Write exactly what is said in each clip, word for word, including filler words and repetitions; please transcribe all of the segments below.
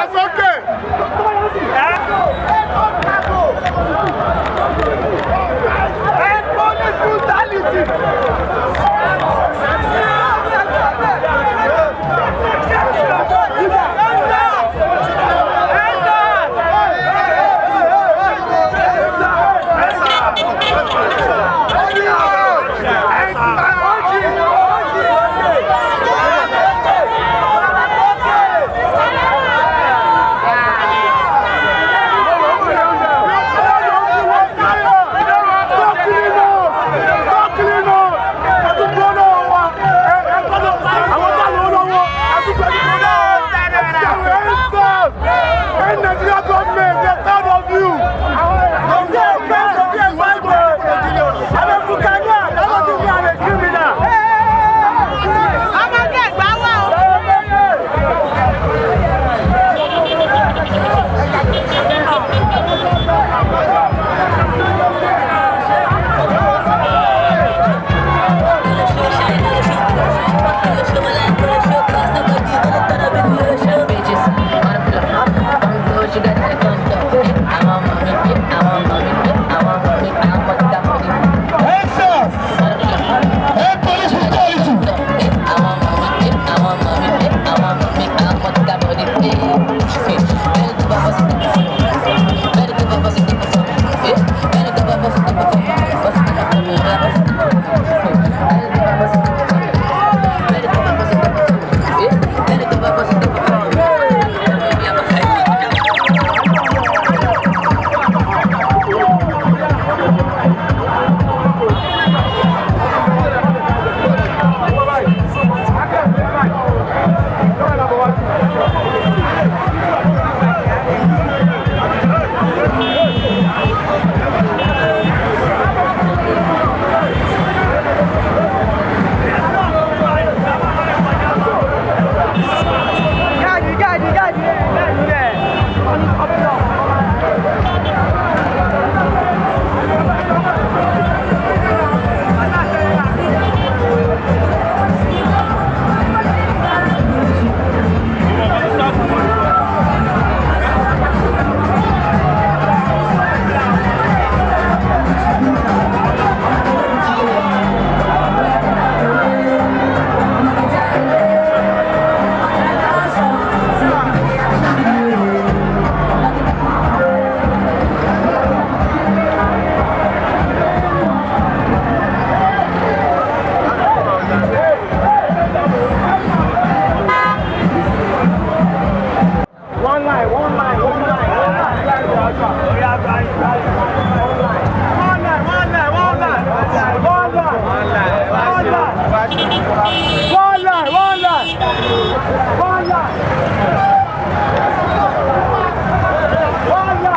That's okay. Nigeria government, we are proud of you.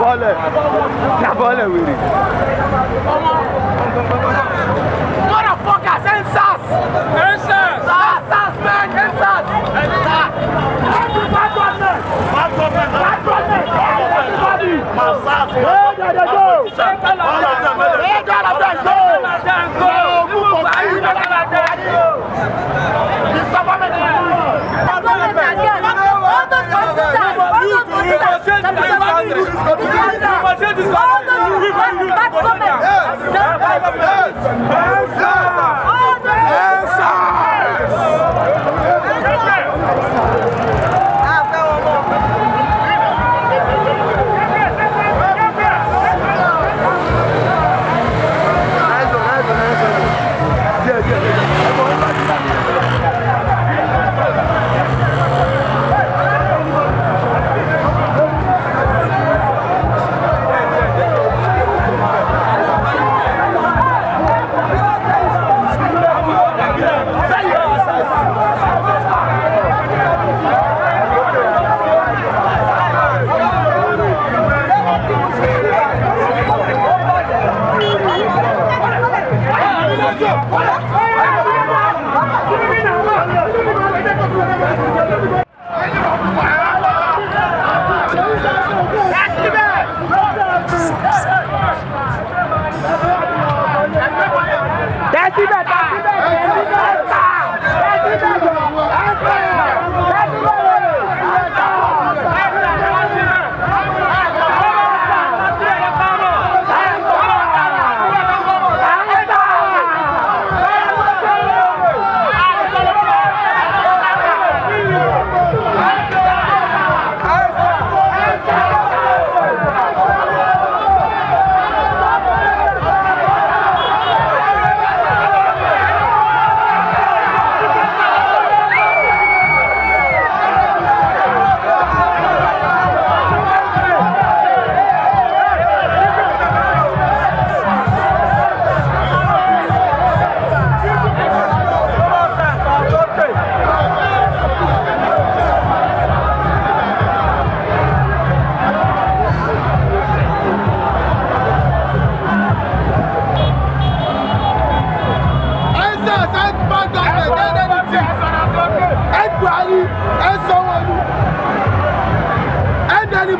Bọ́ọ̀lẹ̀. Na bọ́ọ̀lẹ̀ wèrè. Motherfuckers, N SARS! N SARS, man, N SARS! N SARS! Bad government! Bad government! Bad government! Everybody! Na SARS! Where dem dey go? All of them, make dem go. All of them, make dem go. All of them, make dem go.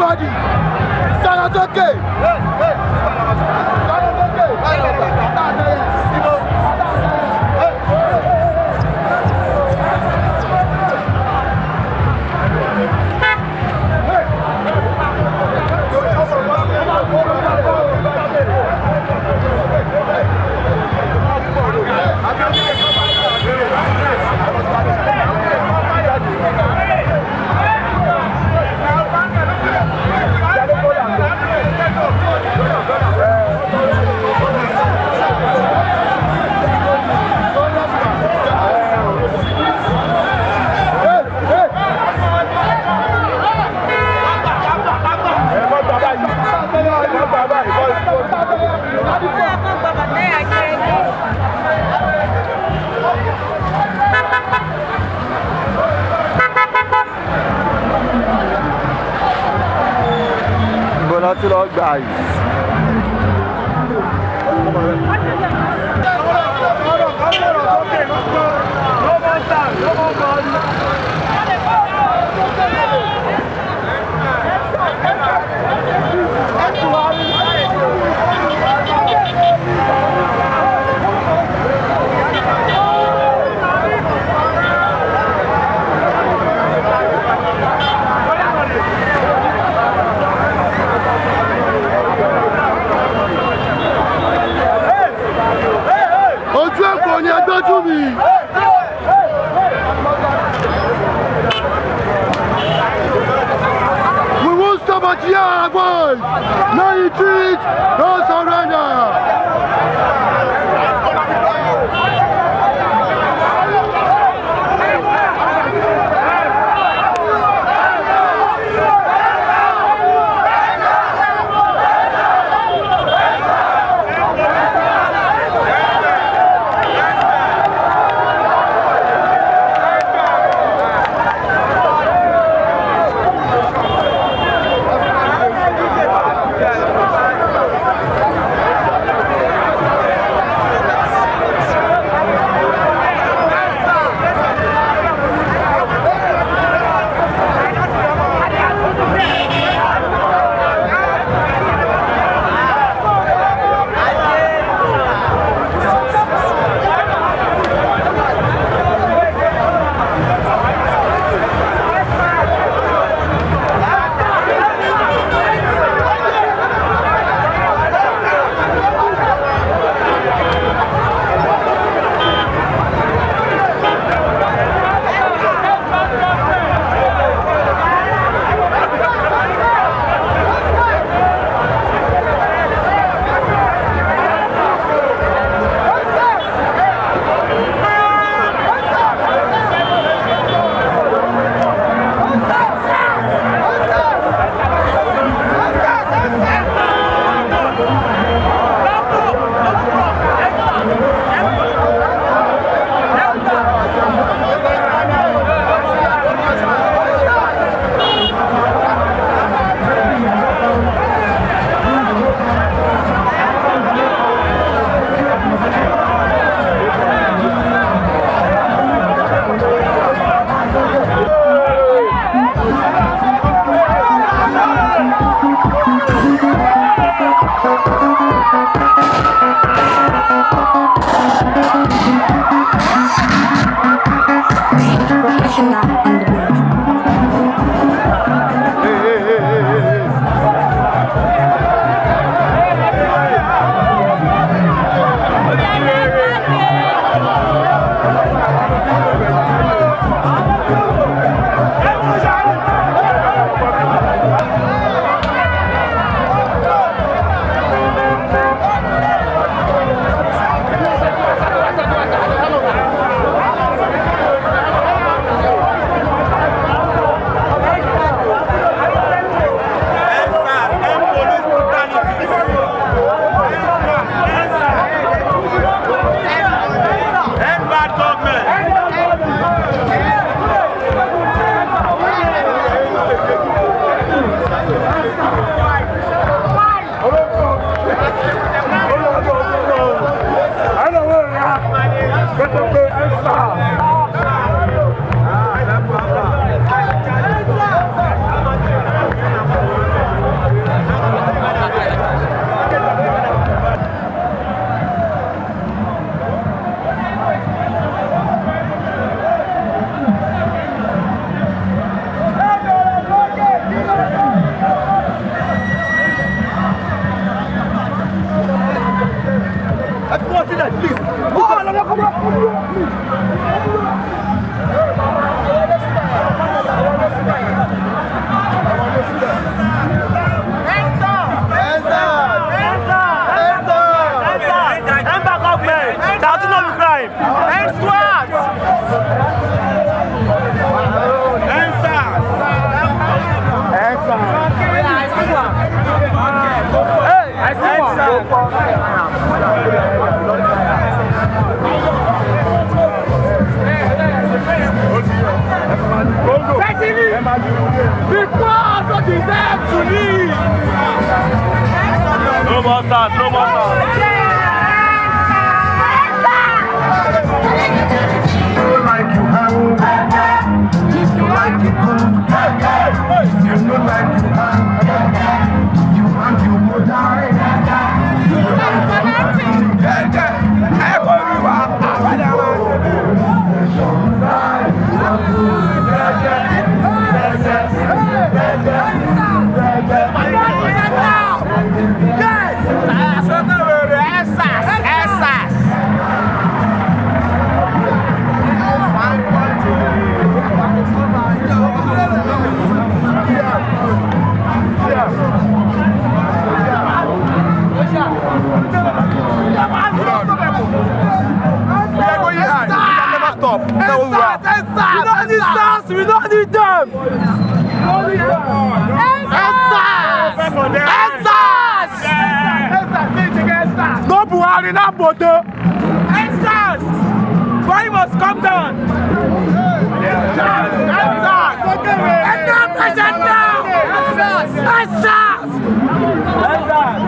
Everybody, sọ̀rọ̀ sókè. Sọ̀rọ̀ sókè. Ibo la ti lọ gbà yìí? Stop. Tell who you are. EndSARS! We don't need SARS! We don't need them! EndSARS! EndSARS! No Buhari, no Bodo! EndSARS! Buhari must come down! EndSARS! Enough is enough! EndSARS! EndSARS!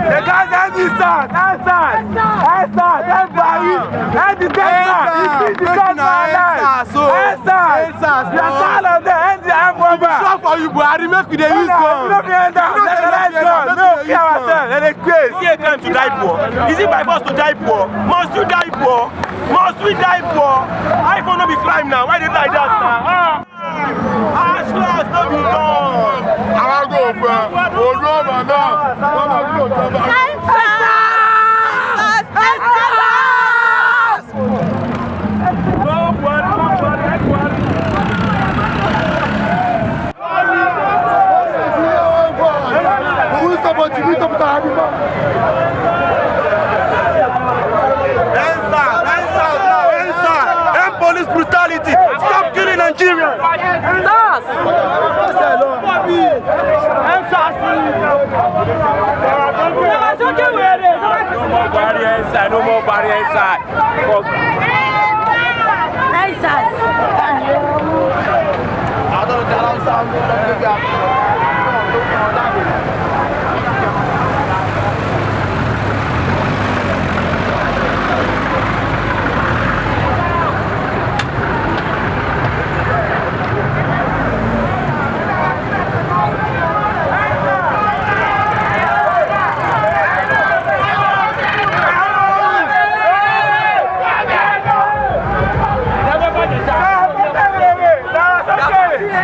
They can't end EndSARS! EndSARS! EndSARS! End Buhari! End the dead man! He beat the dead man alive! EndSARS! EndSARS! They are tired of them! End the armed robber! Sure for you, Buhari, make we dey use gun. No be end am! Let the light gun! No kill ourselves! Let the craze! Is it a crime to die poor? Is it by force to die poor? Must you die poor? Must we die poor? Iphone no be crime now. Why they like that now? Ah! Ash class no be done. Àwọn gò fẹ́ olú ọmọ náà wọ́n máa ń lò jọba. EndSARS! EndSARS! End police brutality! Stop killing Nigerians! SARS! EndSARS! No more Buhari EndSARS! No more Buhari EndSARS!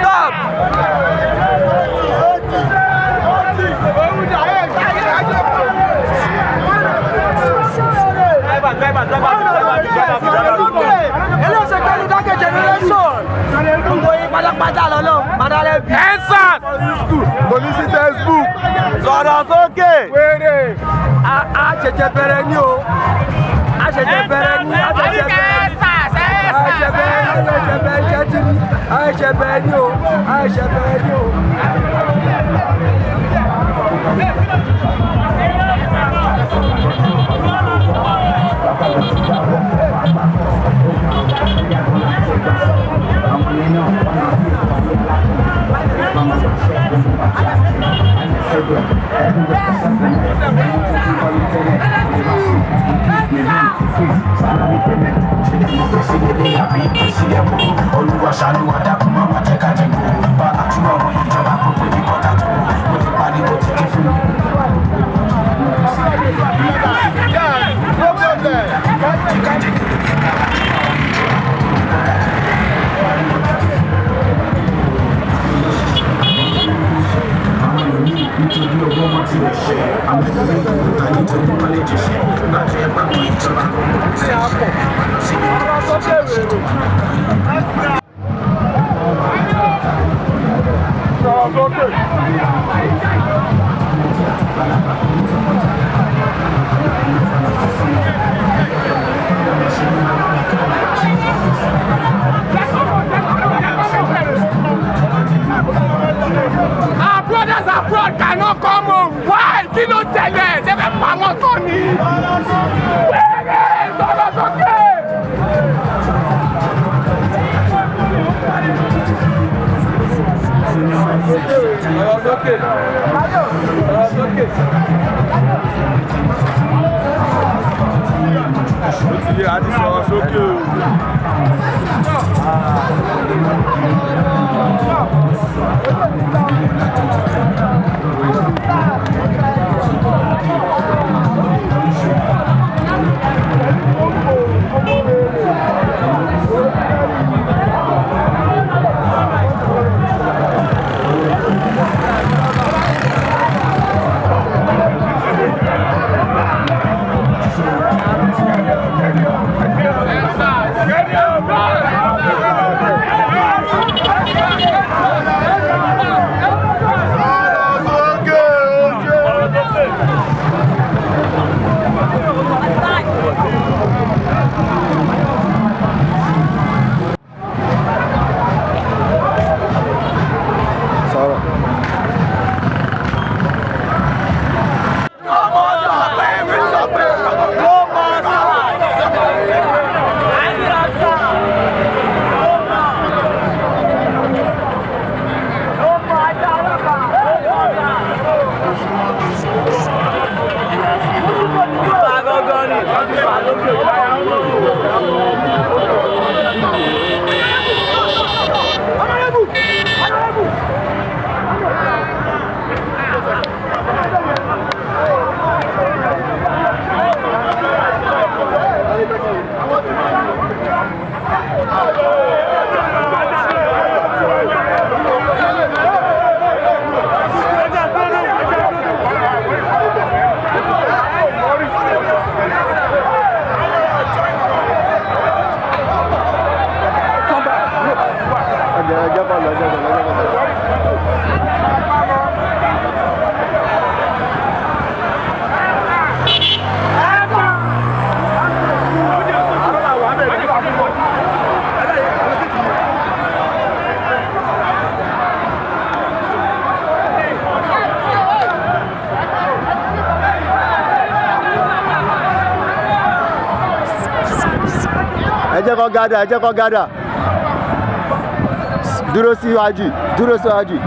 Stop! Eléyìí ṣe pẹ̀lú dákẹ́ generation. Gbogbo yín pátápátá lọ́nà, máa dálẹ́ bí. EndSARS! Police textbook. Sọ̀rọ̀ sókè. Wèrè. A, a ṣẹ̀ṣẹ̀ bẹ̀rẹ̀ ni o. A ṣẹ̀ṣẹ̀ bẹ̀rẹ̀ ni, a ṣẹ̀ṣẹ̀ bẹ̀rẹ̀ ni. A ṣẹ̀ṣẹ̀ bẹ̀rẹ̀ ni, a ṣẹ̀ṣẹ̀ bẹ̀rẹ̀ ni, a ṣẹ̀ṣẹ̀ bẹ̀rẹ̀ ni o. A ṣẹ̀ṣẹ̀ bẹ̀rẹ̀ ni o. Olúwa ṣàánú wa, dákun má má jẹ́ ká jẹ gbòòrò. Bá àdúrà wọn ìjọba kó pé bí kọ́tà tó. Mo ti pariwo títí fún mi. Nítorí ọgbọ́n wọn ti lè ṣe, àwọn ènìyàn yóò ta nítorí wọ́n lè jẹ ṣe. Nígbà tó yẹ pé àwọn ìjọba kan kò ní ṣe, wọ́n lọ sí ibi tó ṣe. Our brothers abroad cannot come home. Why? Kí ló tẹ̀lé? Ṣé fẹ́ pa wọ́n tán ni? Wẹ́rẹ́ sọ̀rọ̀ sókè. Sọ̀rọ̀ sókè. Sọ̀rọ̀ sókè. Ó ti yé, a ti sọ̀rọ̀ sókè o. Ẹ jẹ́ kó gádà, ẹ jẹ́ kó gádà. Dúró síwájú, dúró síwájú.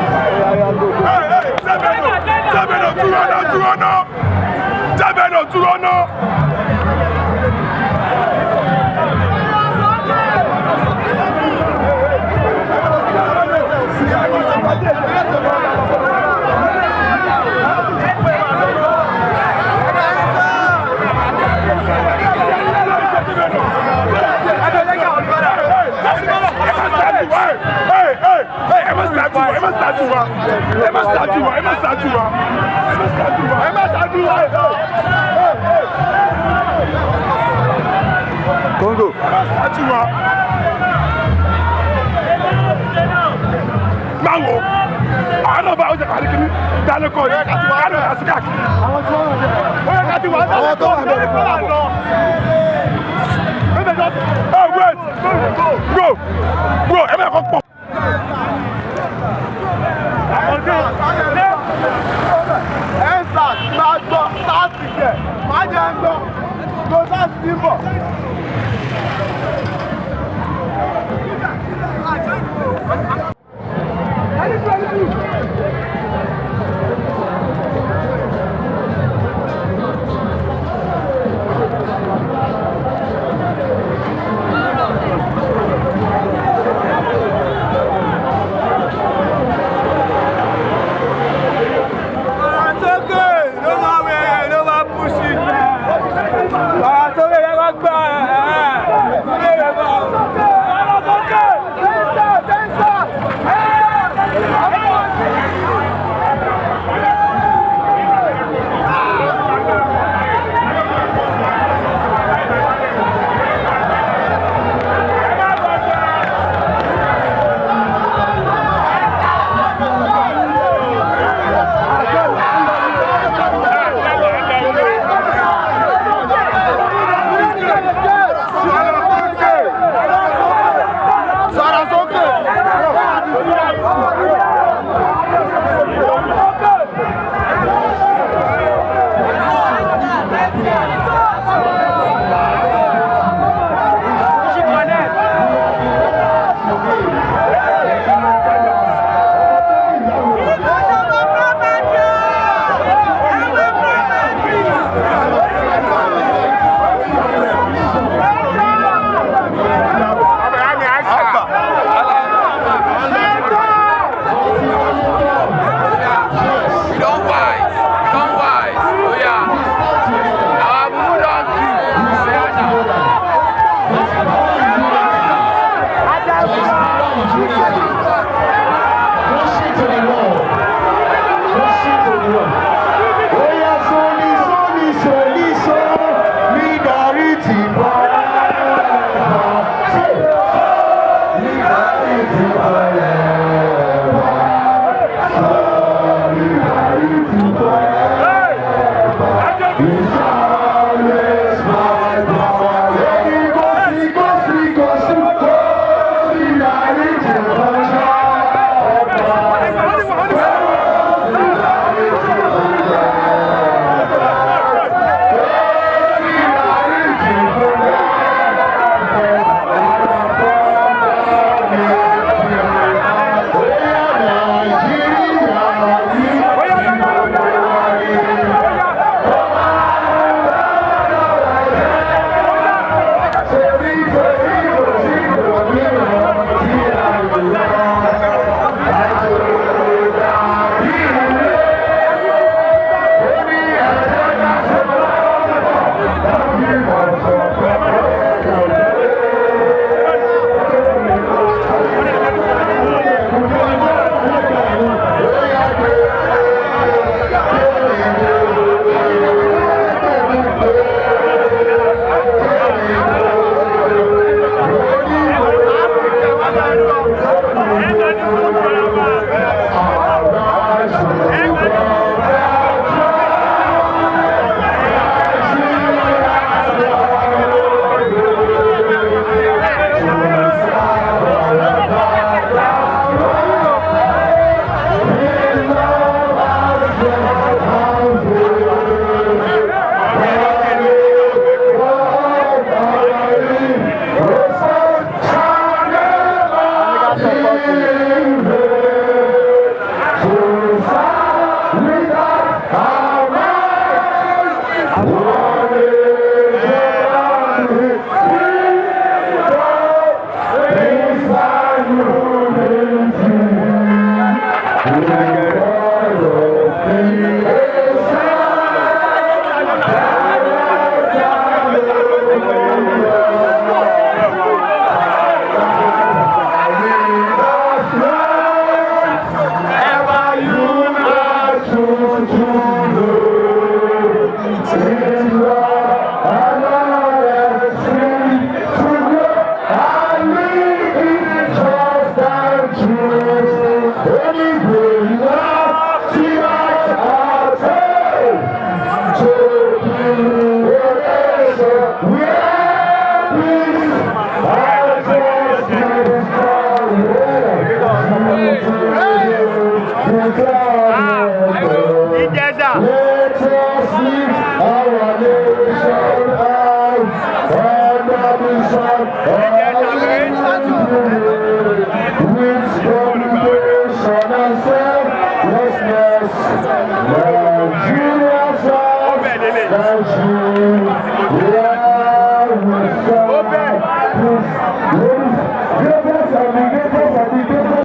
Hey, hey, seven oh, seven oh, two one oh, two one oh. Seven oh, two one oh. Hey, hey, hey. Hey, ẹ má ṣáájú wa, ẹ má ṣáájú wa, ẹ má ṣáájú wa, ẹ má ṣáájú wa, ẹ má ṣáájú wa, ẹ má ṣáájú wa, ẹ má ṣáájú wa, ẹ má ṣáájú wa. Congo. Ẹ má ṣáájú wa. Máa wò, àwọn náà bá ọjà kárí kiri, dálé kọ́ ni, kárí kà sí káàkiri. Ó yẹ ká ti wà á dálé kọ́ ni, dálé kọ́ ni. Oh, wait. Bro, bro, ẹ má kọ́ pọ̀. Ẹ sà, máa gbọ́, sáàsì jẹ, má jẹ́ ń gbọ́, kò sáàsì ti ń bọ̀. Ìjẹ̀ṣà. Let us lift our nation high under the sun. With dedication and selflessness, Nigeria first, Nigeria.